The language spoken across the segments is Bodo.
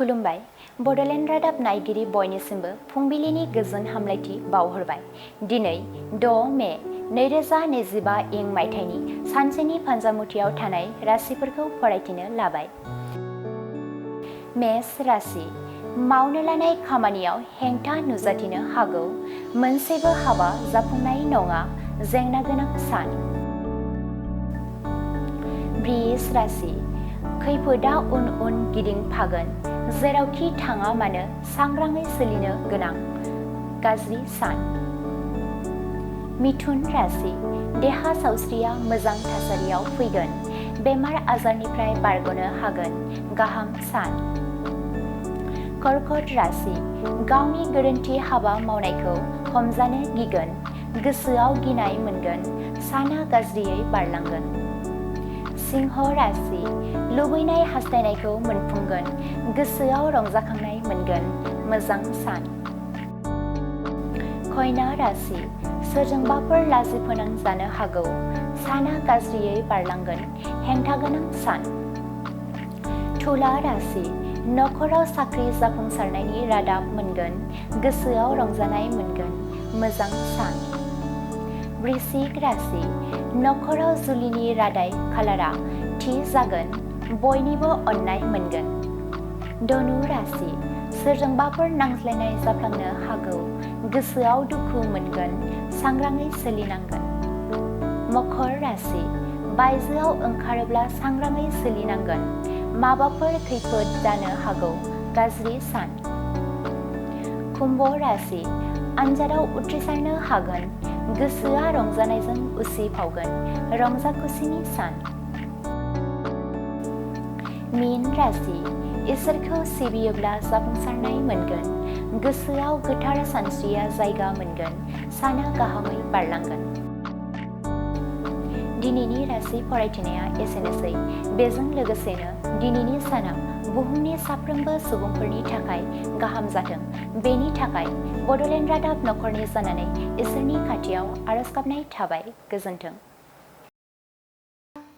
खुलुमबाय बड'लेण्ड रादाब नायगिरि बयनिसिमबो फुंबिलिनि गोजोन हामलायथि बावहरबाय। दिनै 6 मे 2025 इं मायथाइनि सानसेनि फान्जामुथियाव थानाय राशिफोरखौ फरायथिनो लाबाय। मेष राशि मावनो लानाय खामानियाव हेंथा नुजाथिनो हागौ। मोनसेबो हाबा जाफुंनाय नङा। जेंना गोनां सान। वृष राशि खैफोदा उन उन गिदिंफागोन। जेरावखि थाङा मानो सांग्राङै सोलिनो गोनां। गाज्रि सान। मिथुन राशि देहा सावस्रिया मोजां थासारियाव फैगोन। बेमार आजारनिफ्राय बारग'नो हागोन। गाहाम सान। कर्कट राशि गावनि गोरोन्थि हाबा मावनायखौ हमजानो गिगोन। गोसोआव गिनाय मोनगोन। साना गाज्रियै बारलांगोन। सिंह राशि लुबैनाय हास्थायनायखौ मोनफुंगोन। गोसोआव रंजाखांनाय मोनगोन। मोजां सान। कन्या राशि सोरजोंबाफोर लाजि फोनांजानो हागौ। साना गाज्रियै बारलांगोन। हेंथा गोनां सान। तुला राशि नखराव साख्रि जाफुंसारनायनि रादाब मोनगोन। गोसोआव रंजानाय मोनगोन। मोजां सान। वृश्चिक राशि नखराव जुलिनि रादाय खालारा थि जागोन। बयनिबो अननाय मोनगोन। धनु राशि सोरजोंबाफोर नांज्लायनाय जाफ्लांनो हागौ। गोसोआव दुखु मोनगोन। सांग्राङै सोलिनांगोन। मकर राशि बायजोआव ओंखारोब्ला सांग्राङै सोलिनांगोन। माबाफोर खैफोद जानो हागौ। गाज्रि सान। कुम्भ राशि आनजादाव उथ्रिसारनो हागोन। गोसोआ रंजानायजों उसिफावगोन। रंजा खुसिनि सान। मीन राशि इसोरखौ सिबियोब्ला जाफुंसारनाय मोनगोन। गोसोआव गोथार सानस्रिया जायगा मोनगोन। साना गाहामै बारलांगोन। दिनैनि राशि फरायथिनाया एसेनोसै। बेजों लोगोसेनो दिनैनि साना बुहुमनि साफ्रोमबो सुबुंफोरनि थाखाय गाहाम जाथों। बेनि थाखाय बड'लेण्ड रादाब नखरनि जानानै इसोरनि खाथियाव आरज गाबनाय थाबाय। गोजोन्थों।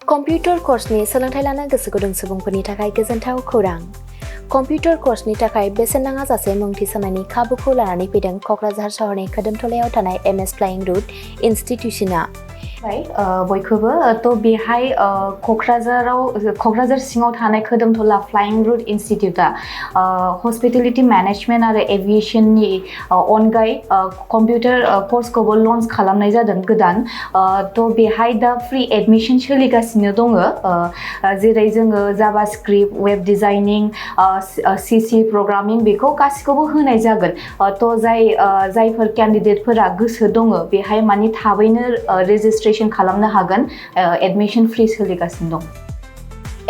कम्पिउटार कर्सनि सोलोंथाइ लानो गोसो गुदुं सुबुंफोरनि थाखाय गोजोनथाव खौरां। कम्पिउटार कर्सनि थाखाय बेसेन नाङा जासे मुं थिसननायनि खाबुखौ लानानै फैदों क'क्राझार सहरनि खोदोमथलायाव थानाय MS फ्लाइं रुट इनस्टिट्यूशना। बयखौबो बेहाय क'क्राझार सिङाव थानाय खोदोमथला फ्लाइं रुट इनस्टिट्यूटआ हस्पिटेलिटी मेनेजमेन्ट आरो एभिएशननि अनगायै कम्पिउटार कर्सखौबो लन्च खालामनाय जादों गोदान। बेहाय दा फ्रि एडमिशन सोलिगासिनो दङ। जेरै जोङो Java script, web designing, CC programming बेखौ गासिखौबो होनाय जागोन। जायफोर केन्डिडेटफोरा गोसो दङ बेहाय माने थाबैनो रेजिस्ट्रेशन खालामनो हागोन। एडमिशन फ्रि सोलिगासिनो दं।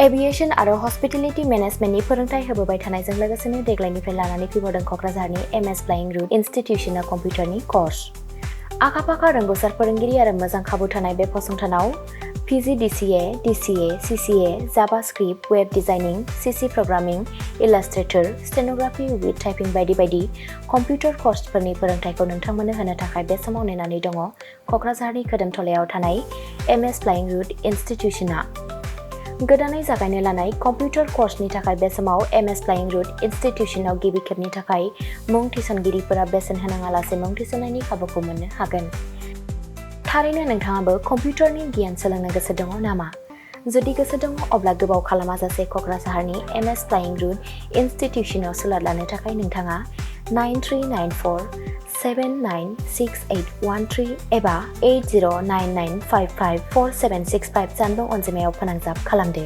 एभिएशन आरो हस्पिटेलिटी मेनेजमेन्टनि फोरोंथाय होबोबाय थानायजों लोगोसेनो देग्लायनिफ्राय लानानै फैबावदों क'क्राझारनि MS फ्लाइं रुट इनस्टिट्यूशना कम्पिउटारनि कर्स। आखा-फाखा रोंग'सार फोरोंगिरि आरो मोजां खाबु थानाय बे फसंथानाव PGDCA, DCA, CCA, Java script, web designing, CC programming, illustrator, stenography with typing बायदि बायदि कम्पिउटार कर्सफोरनि फोरोंथायखौ नोंथांमोननो होनो थाखाय बे समाव नेनानै दङ क'क्राझारनि खोदोमथलायाव थानाय MS फ्लाइं रुट इनस्टिट्यूशना। गोदानै जागायनो लानाय कम्पिउटार कर्सनि थाखाय बे समाव MS फ्लाइं रुट इनस्टिट्यूशनाव गिबि खेबनि थाखाय मुं थिसनगिरिफोरा बेसेन होनाङालासे मुं थिसननायनि खाबुखौ मोननो हागोन। थारैनो नोंथाङाबो कम्पिउटारनि गियान सोलोंनो गोसो दङ नामा? जुदि गोसो दङ अब्ला गोबाव खालामाजासे क'क्राझारनि MS फ्लाइं रुट इनस्टिट्यूशनाव सुलाद लानो थाखाय नोंथाङा 9394 796813 एबा 8099554765 जानबुं अनजिमायाव फोनांजाब खालामदो।